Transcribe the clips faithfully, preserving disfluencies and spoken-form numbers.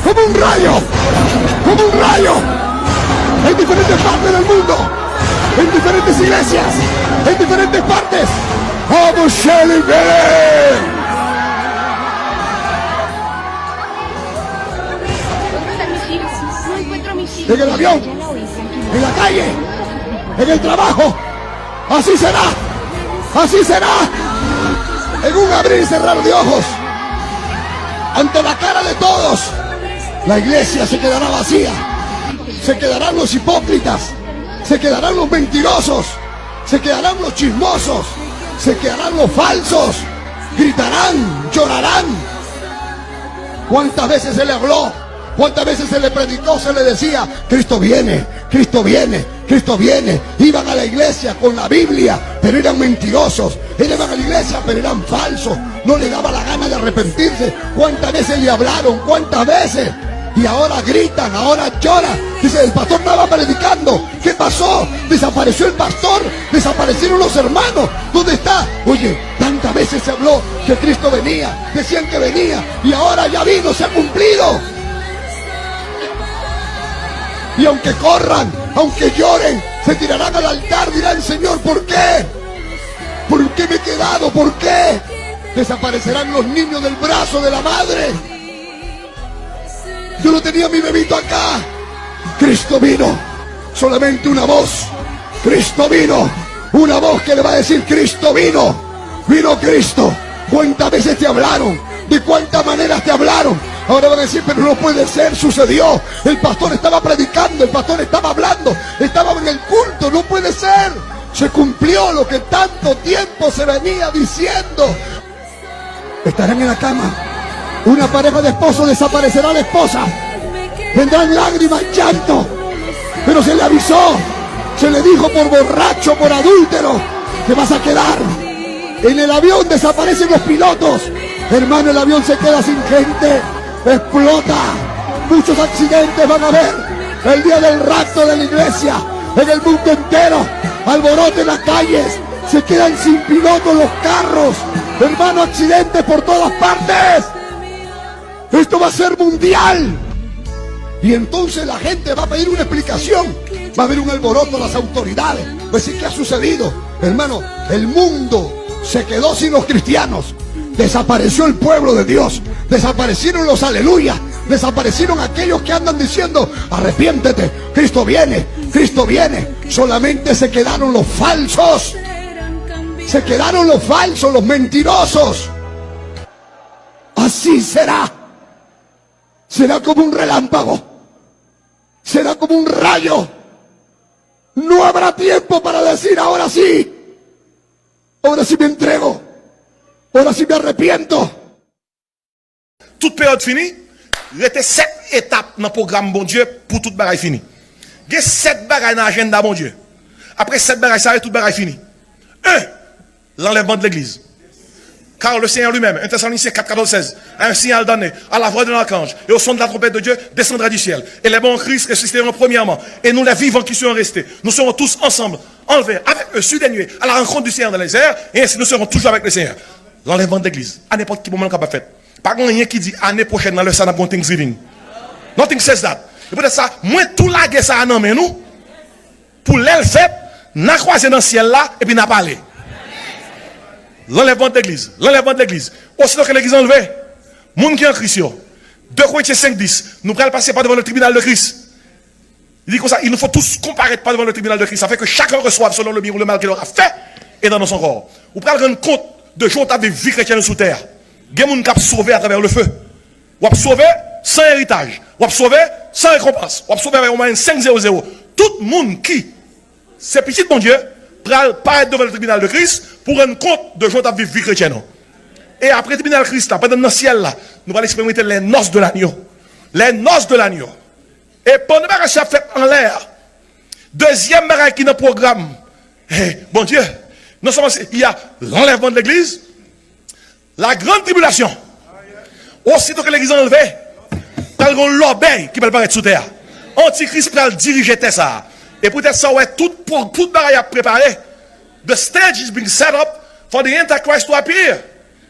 Como un rayo, como un rayo, en diferentes partes del mundo, en diferentes iglesias, en diferentes partes, como Shelly Vélez. En el avión, en la calle, en el trabajo. Así será, así será. En un abrir y cerrar de ojos, ante la cara de todos, la iglesia se quedará vacía. Se quedarán los hipócritas, se quedarán los mentirosos, se quedarán los chismosos, se quedarán los falsos. Gritarán, llorarán. ¿Cuántas veces se le habló? ¿Cuántas veces se le predicó, se le decía, Cristo viene, Cristo viene, Cristo viene? Iban a la iglesia con la Biblia, pero eran mentirosos. Ellos iban a la iglesia, pero eran falsos. No les daba la gana de arrepentirse. ¿Cuántas veces le hablaron? ¿Cuántas veces? Y ahora gritan, ahora lloran. Dice, el pastor estaba predicando. ¿Qué pasó? Desapareció el pastor, desaparecieron los hermanos. ¿Dónde está? Oye, tantas veces se habló que Cristo venía, decían que venía, y ahora ya vino, se ha cumplido. Y aunque corran, aunque lloren, se tirarán al altar, dirán, Señor, ¿por qué? ¿Por qué me he quedado? ¿Por qué? Desaparecerán los niños del brazo de la madre. Yo lo tenía mi bebito acá. Cristo vino. Solamente una voz. Cristo vino. Una voz que le va a decir, Cristo vino. Vino Cristo. ¿Cuántas veces te hablaron? ¿De cuántas maneras te hablaron? Ahora van a decir, pero no puede ser, sucedió. El pastor estaba predicando, el pastor estaba hablando, estaba en el culto, no puede ser. Se cumplió lo que tanto tiempo se venía diciendo. Estarán en la cama. Una pareja de esposos, desaparecerá la esposa. Vendrán lágrimas, llanto. Pero se le avisó, se le dijo por borracho, por adúltero, te vas a quedar. En el avión desaparecen los pilotos. Hermano, el avión se queda sin gente. Explota. Muchos accidentes van a haber el día del rapto de la iglesia. En el mundo entero, alboroto en las calles. Se quedan sin piloto los carros. Hermano, accidentes por todas partes. Esto va a ser mundial. Y entonces la gente va a pedir una explicación. Va a haber un alboroto a las autoridades. Va a decir, ¿qué ha sucedido? Hermano, el mundo se quedó sin los cristianos. Desapareció el pueblo de Dios. Desaparecieron los aleluya. Desaparecieron aquellos que andan diciendo, arrepiéntete, Cristo viene, Cristo viene. Solamente se quedaron los falsos. Se quedaron los falsos, los mentirosos. Así será. Será como un relámpago. Será como un rayo. No habrá tiempo para decir, ahora sí. Ahora sí me entrego. Ahora sí me arrepiento. Tout peryòd fini, rete sèt etap nan pwogram Bondye pou tout bagay fini. Gen sèt bagay nan ajanda Bondye. Apre sèt bagay sa yo, tout bagay fini. En, lanlèvman de legliz. Car le Seigneur lui-même, un Thessaloniciens quatre, quatorze, seize, a un signal donné, à la voix d'un archange, et au son de la trompette de Dieu, descendra du ciel. Et les morts en Christ ressusciteront premièrement. Et nous, les vivants qui serons restés, nous serons tous ensemble, enlevés avec eux sur des nuées, à la rencontre du Seigneur dans les airs, et ainsi nous serons toujours avec le Seigneur. Lanlèvman de legliz. A nenpòt ki moman l kapab fèt. Pa gen anyen ki di ane pwochèn nan lè sa n ap gen yon Thanksgiving. Nothing says that. E poutèt sa, mwen tou lage sa a nan men nou. Pou lè l fèt, n a kwaze nan syèl la, epi n a pale. Lanlèvman de legliz. Lanlèvman de legliz. Osito ke legliz anlve, moun ki an Kris yo. De Korentyen senk dis, nou pral pase pa devan le tribinal de Kris. Li di konsa, il nous faut tous comparaître par devant le tribunal de Christ, afin que chacun reçoive selon le bien ou le mal qu'il aura fait, et dans son corps. Ou pral rann kont de jan w t ap viv vi kretyen ou sou tè a. Gen moun k ap sove atravè le feu. W ap sove san eritaj. W ap sove san rekonpans. W ap sove avèk yon mwayèn senk zewo zewo. Tout moun ki se pitit Bondye pral parèt devan le tribinal de Christ pou rann kont de jan w t ap viv vi kretyen ou. E apre tribinal Kris la, pandan n nan syèl la, nou pral eksperimante les noces de l'agneau. Les noces de l'agneau. E pandan bagay sa ap fèt anlè a, dezyèm bagay ki nan pwogram, eh, Bondye, non sèlman se, il y a l'enlèvement de l'église, la grande tribulation. Osito ke legliz anlve, pral gen yon lòbèy ki pral parèt sou tè a. Antikris pral dirije tè sa a. E poutèt sa, w wè tout, pou, tout bagay ap prepare. The stage is being set up for the Antichrist to appear.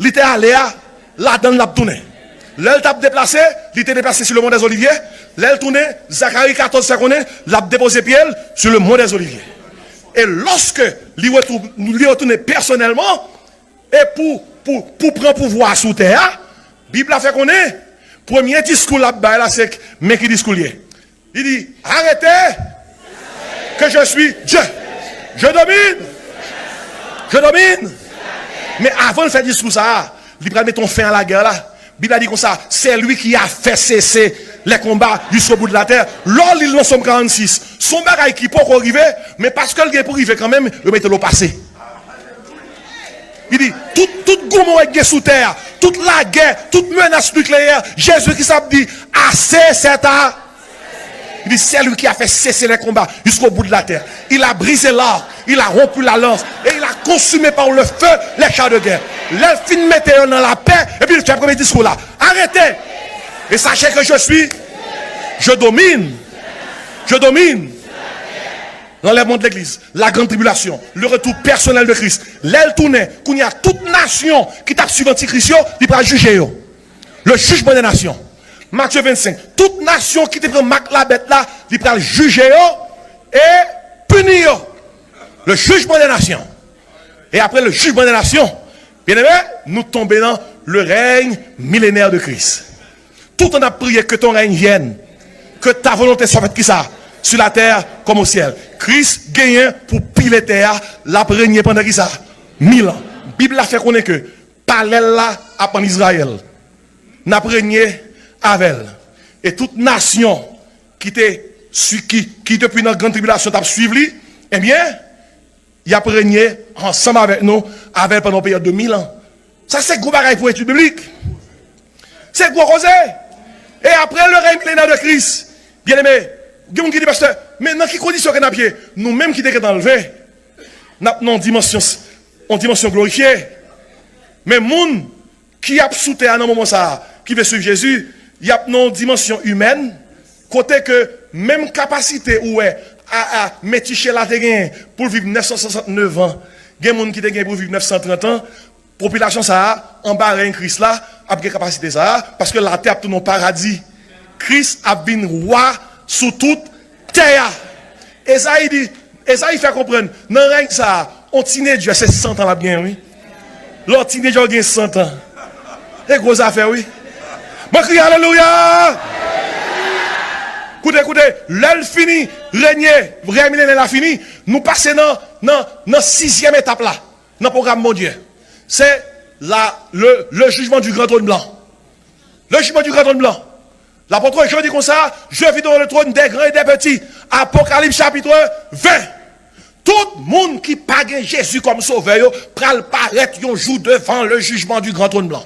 Li te ale a, ladan l l ap tounen. Lè l t ap deplase, li te deplase sou le mont des Oliviers. Lè l tounen, Zakari katòz fè konnen l ap depoze pye l sou le mont des Oliviers. E lòske li retou-, li retounen pèsonèlman, e pou, pou, pou pran pouvwa sou tè a, Bib la fè konnen, premye diskou l ap bay la, se men ki diskou l ye. Li di, arrêtez, que je suis Dieu. Je domine. Je domine. Men avan l fè diskou sa a, li pral mete yon fen a lagè la. Bib la di konsa, c'est lui qui a fait cesser les combats jusqu'au bout de la terre. Lè w li l nan Sòm karannsis, se yon bagay ki poko rive, men paske l gen pou rive kanmenm, yo mete l o pase. Li di, tout, tout goumen w gen sou tè a, tout lagè, tout menas nikleyè, Jezi Kris ap di, assez, c'est a Li di, c'est lui qui a fait cesser les combats jusqu'au bout de la terre. Il a brisé l'arc, il a rompu la lance, et il a consumé par le feu les chars de guerre. Lè l fin mete yo nan lapè, epi l fè premye diskou la. Arrêtez et sachez que je suis, je domine, je domine l'enlèvement de l'église, la grande tribulation, le retour personnel de Christ. Lè l tounen, kounye a tout nasyon ki t ap swiv antikris yo, li pral jije yo. Le jugement des nations. Matye vennsenk. Tout nasyon ki te pran mak labèt la, li pral jije yo e pini yo. Le jugement des nations. Et après le jugement des nations, bien-aimé, nou tonbe nan le règne millénaire de Christ. Tout an ap priye, que ton règne vienne, que ta volonté soit faite, ki sa, sur la terre comme au ciel. Kris genyen pou pile tè a, l ap renye pandan ki sa, mil an. Bib la fè konnen ke palè l la ap ann Izrayèl. N ap renye avè l. E tout nasyon ki te sui-, ki, ki depi nan grann tribilasyon t ap swiv li, ebyen, y ap renye ansanm avèk nou, avè l pandan yon peryòd de mil an. Sa se gwo bagay pou etid biblik. Se gwo koze. E apre le règne millénaire de Christ, byeneme, gen moun ki di, pastè, men nan ki kondisyon ke n ap ye? Nou menm ki te gentan leve, n ap nan yon dimansyon, yon dimansyon glorifye. Men moun ki ap sou tè a nan moman sa a, ki vle swiv Jezi, y ap nan yon dimansyon imèn, kote ke menm kapasite ou wè a, a, Metichela te genyen pou l viv nèf san swasantnèf an, gen moun ki te genyen pou viv nèf san trant an, popilasyon sa a, anba rèy Kris la, ap gen kapasite sa a, paske latè ap tounen yon paradi. Kris ap vin wa sou tout tè a. Ezayi di, Ezayi fè konprann, nan rèy sa a, on tinedjè se san tan l ap genyen, wi. Lè on tinedjè w gen san tan, e gwo zafè, wi. Mwen kriye alelouya! Koute, koute, lè l fini renye, rèy milenè la fini, nou pase nan, nan, nan sizyèm etap la, nan pwogram Bondye. Se la, le, le jugement du grand trône blanc. Le jugement du grand trône blanc. Lapot Jan di konsa, je vis devant le trône des grands et des petits. Apocalypse chapitre vingt. Tout moun ki pa gen Jezi kòm sovè yo pral parèt yon jou devan le jugement du grand trône blanc.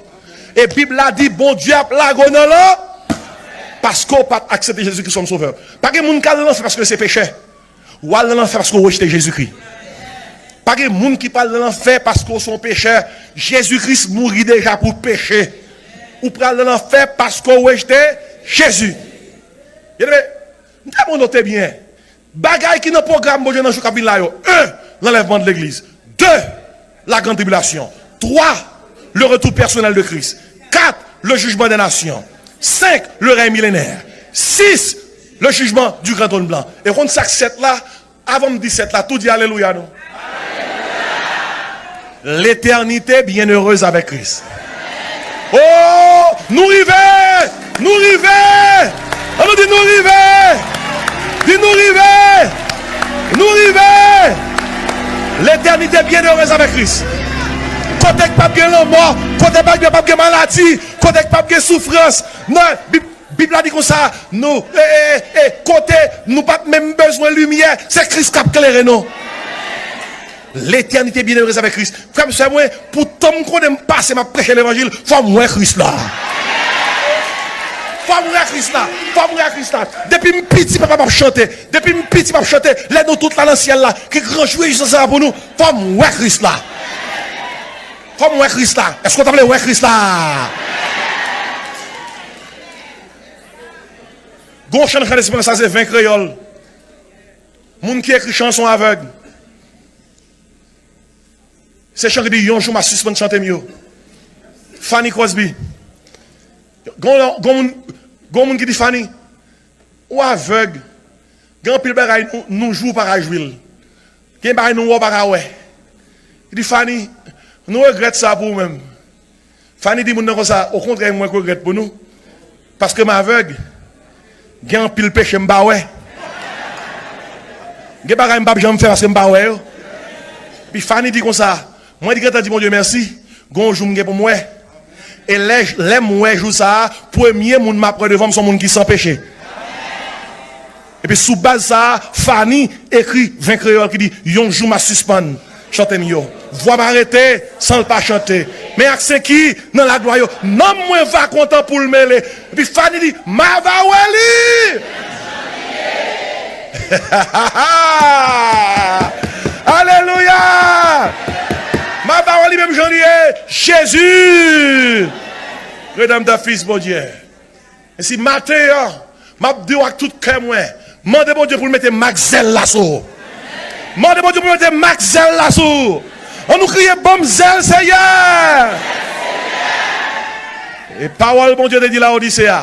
E Bib la di Bondye ap lage w nan lanfè paske w pa t aksepte Jezi Kris kòm sovè. Pa gen moun k al nan lanfè paske se pechè. Ou al nan lanfè paske w rejte Jezikri. Pa gen moun ki pral nan lanfè paske w se yon pechè. Jezi Kris mouri deja pou peche. Ou pral nan lanfè paske w rejte Jezi. Byeneme, m ta mande w te byen. Bagay ki nan pwogram Bondye nan jou k ap vin la yo. Un, l'enlèvement de l'église. Deux, la grande tribulation. Trois, le retour personnel de Christ. Quatre, le jugement des nations. Cinq, le règne millénaire. Six, le jugement du grand trône blanc. E konn sa k sèt la, avan m di sèt la, tou di alelouya non. L'éternité bienheureuse avec Christ. Oh, nou rive! Nou rive! An nou di nou rive! Di nou rive! Nou rive! L'éternité bienheureuse avec Christ. Kote k p ap gen lanmò, kote k p ap gen maladi, kote k p ap gen soufrans. Non, Bib, Bib la di konsa, nou, e, e, e, kote nou p ap menm bezwen limyè, se Kris k ap klere nou. L'éternité bienheureuse avec Christ. Frè m, sè mwen, pou tan m konnen m pase, m ap preche levanjil, fò m wè Kris la. Fò m wè Kris la. Fò m wè Kris la. Depi m piti, papa m ap chante. Depi m piti, m ap chante. Lè nou tout la nan syèl la, ki gran jwi sa pou nou, fò m wè Kris la. Fò m wè Kris la. Èske w ta vle wè Kris la? Gon chan nan chan Lesperans sa se ven kreyòl. Moun ki ekri chan an se yon avèg. Se chan ki di, yon jou m a sispann chante m yo. Fanny Crosby. Gon, gon moun, gon moun ki di Fanny, ou avèg. Gen anpil bagay nou, nou jwi w pa ka jwi l. Gen bagay nou wè w pa ka wè. Li di Fanny, nou regrèt sa pou ou menm. Fanny di moun nan konsa, okontrè mwen regrèt pou nou. Paske m avèg. Gen anpil peche m pa wè. Gen bagay m p ap janm fè paske m pa wè yo. Epi Fanny di konsa, mwen li gentan di Bondye mèsi, gon jou m gen pou m wè. E lè, lè m wè jou sa a, premye moun m ap wè devan m se yon moun ki san peche. Epi sou baz sa a, Fanny ekri ven kreyòl ki di, yon jou m a sispann chante m yo. Vwa m a rete san l pa chante. Men ak sen ki nan laglwa yo, nanm mwen va kontan pou l mele. Epi Fanny di, m a va wè li! Alelouya! M a va wè li menm jan li ye. Jezi! Redanmtè, Fis Bondye. E si maten an, m ap di w ak tout kè mwen, mande Bondye pou l mete mak zèl la sou ou. Mande Bondye pou l mete mak zèl la sou ou. Ann nou kriye, ban m zèl, Seyè! E pawòl Bondye te di Laodise a,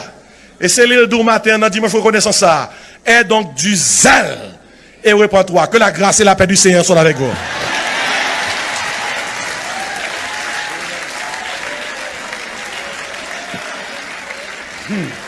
e se li l di w maten an nan dimanch rekonesans sa a, aie donc du zèle et repens-toi. Que la grâce et la paix du Seigneur soient avec vous. Hmm.